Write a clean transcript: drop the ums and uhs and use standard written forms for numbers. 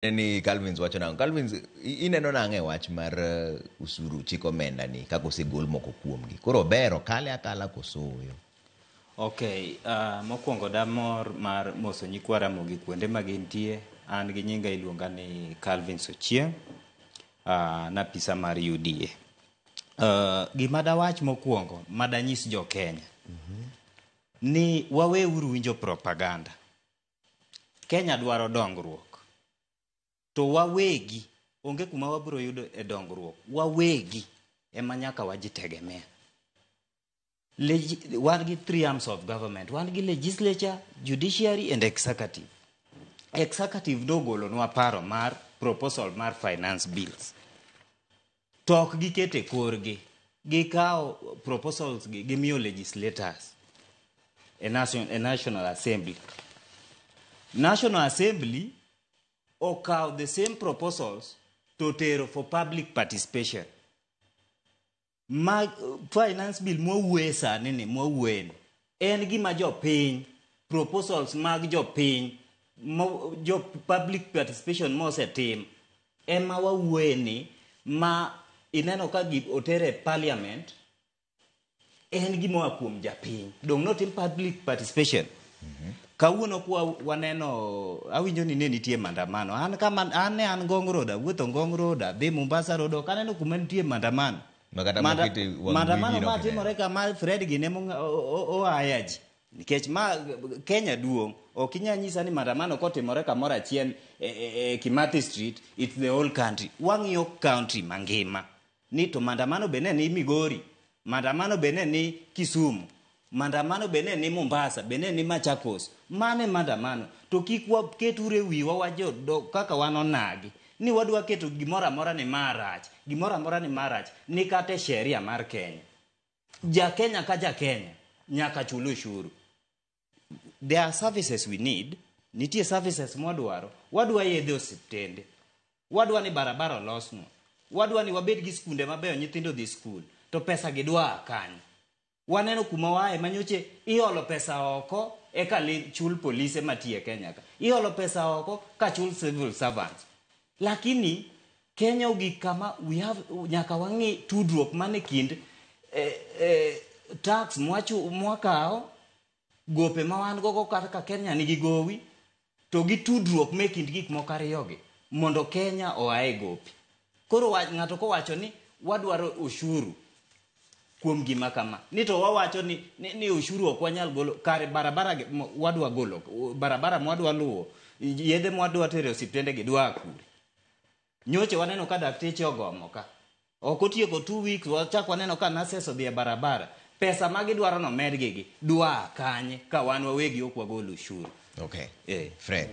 Ni Calvins wacho nang'o? Calvins, ineno nang'o e wach mar usuru chik omenda ni kaka osegol moko kuomgi? Koro ber okale akala koso ooyo? Ok, mokwongo damor mar moso nyikwa Ramogi kuonde ma gintie. An gi nyinga iluonga ni Calvins Ochieng', napisa mar UDA. Gima dawach mokwongo madanyis jo Kenya ni waweuru winjo propaganda. Kenya dwaro dongruok. To wawegi onge kuma wabiro yudo e dongruok. Wawegi ema nyaka wajitegemea. Wan gi three arms of government. Wan gi legislature, judiciary and executive. Executive nogolonwa paro mar proposal mar finance bills. To ok gikete korgi. Gikawo proposals gi gimiyo legislators e National Assembly. National Assembly okawo the same proposals to tero for public participation. Ma finance bill mwawuoye sani ni mwawuoye ni en gima jopiny, proposals mag jopiny mo, jo public participation mosetim ema wawuoye ni ma ineno ka gi otere e parliament en gima oa kuom japiny. Dong' notim public participation. Kawuono kwa waneno, awinjo ni ne nitie maandamano. An kama an ne an Ngong Road, awuotho Ngong Road, adhi Mombasa Road, ok aneno kuma nitie maandamano. Ma kata mokete wang' Maandamano wigi ma nok timore kama Fred gi ne oaya ji nikech ma Kenya duong', ok inyal nyisa ni maandamano kotimore kamoro achiel e Kimathi Street, it's the whole country. Wang'iyo country mangima ni to maandamano be ne ni Migori, maandamano be ne ni Kisumu, maandamano be ne ni Mombasa, be ne ni Machakos. Mane maandamano to kik waketure e wiwa wajo kaka wan onagi ni wadwa keto gimoro amora ni marach, gimoro amora ni marach ni kata e sheria mar Kenya. Ja Kenya ka ja Kenya nyaka chul ushuru. There are services we need. Nitie services mwadwaro. Wadwa yedhe osiptende, wadwa ni barabara olosnwa, wadwa ni wabed gi skunde mabeyo, nyithindo dhi skul. To pesa gi dwa kanye? Waneno kuma wae manyoche iolo pesa oko eka chul polise matiyo e Kenya ka, iolo pesa oko ka chul civil servants. Lakini Kenya ogik kama we have nyaka wang'i tudruok man e kind tax mwakawo, gope ma wan gogo kaka Kenya nigi gowi, to gi tudruok me kind gik moko ariyogi mondo Kenya oa e gope. Koro ng'ato kowacho ni wadwaro ushuru kuom gima kama ni to wawacho ni ushuru ok wanyal golo kare barabara wadwa golo barabara mwadwa luwo, yedhe mwadwa tero e osiptende gi dwa kure. Nyocha waneno ka dakteche ogomo ka ok otieko 2 weeks, wachak waneno ka nurses odhi e barabara. Pesa ma gidwaro no medgi gi dwa kanye ka wan wawegi ok wagol ushuru? Okay. Eh. Fred.